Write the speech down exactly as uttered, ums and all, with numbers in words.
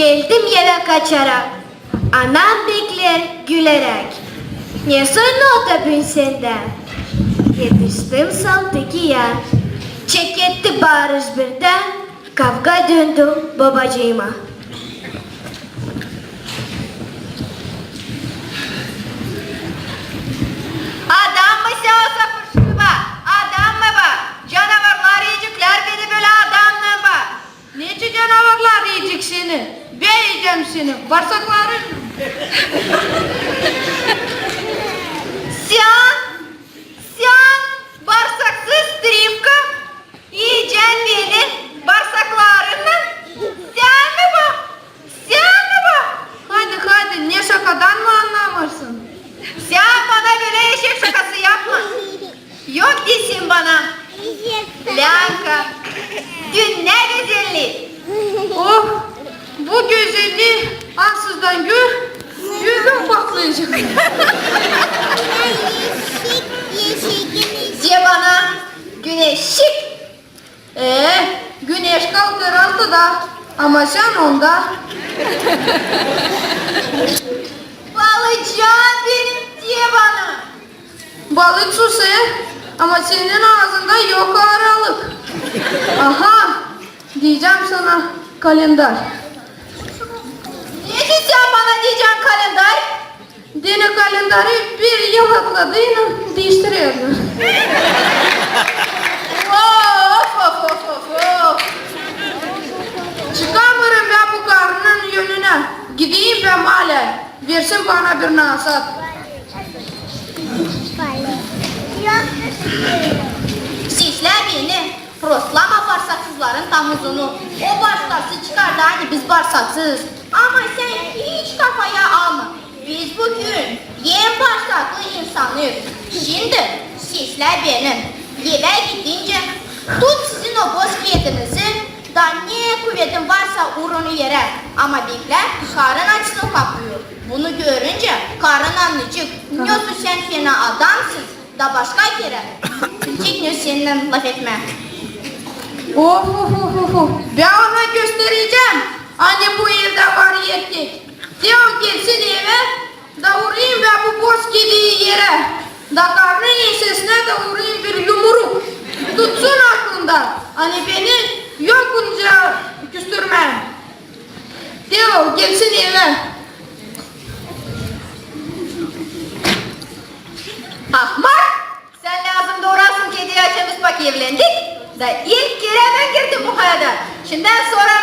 Geldim evä kaçarak. Anam bekleer güleräk. Ne soynu o da büün sendän? Etiştim saltıkiya. Çeketti baaruş birdän, kavga döndü bobacııma. Adam mı sän o sapırsıba? Adam mı ba? Canavarlar iyeciklär beni bölä adamnan ba. Neçin canavarlar iyecek seni? Bän iyecäm seni barsaklarınnan. Sän, sän barsaksız Trifka, iyecän beni barsaklarınnan? Sän mi bu? Sän mi bu? Hadi, hadi, ne şakadan mı annamêrsın? Sän bana bölä eşek şakası yapma. Yok, deersän bana, Länka, dünnä gözelliin. Oh, bu gözelliyi ansızdan gör, üügün patlayacek. De bana, güneşçik. Ee, güneş kalkêr altıda, ama sän onda. Balıcam benim, de bana. Balık susêr, ama senin aazında yok aaralık. Aha, deyecäm sana kalendar. Neçin sän bana deyecän kalendar? Deyni kalendarı bir yıl atladıynı diiştirerim. Of, of, of, of, of. Çıkamêrım bän bu karının önünä. Gideyim bän malä. Versin bana bir nasaat. Seslä beni, prostlama barsaksızların tamuzunu. O başkası çıkardı, ani biz barsaksızız. Ama sän hiç kafaya alma. Biz büün en barsaklı insanız. Şindi seslä beni. Evä gidincä tut sizin o boz kledinizi, da ne kuvedin varsa ur onu erä, ama beklä, karın açsın kapıyı. Bunu görüncä karın annayacek, ne sän fena adamsın, da başka kerä bilecek ne sennän lafetmää. Of, of, of, of, of. Bän ona gösterecäm, ani bu evdä var erkek. Te o gelsin evä, da urayım bän bu boz kediyi erä. Da karnın ensesinä dä urayım bir yumruk. Tutsun aklında, ani beni yok bunca küstürmää. Te o gelsin evä. Ahmak! Sän lääzım da urasın kediyi, açan biz bak evlendik. Da ilk kerä bän girdim bu hayata. Şindän sora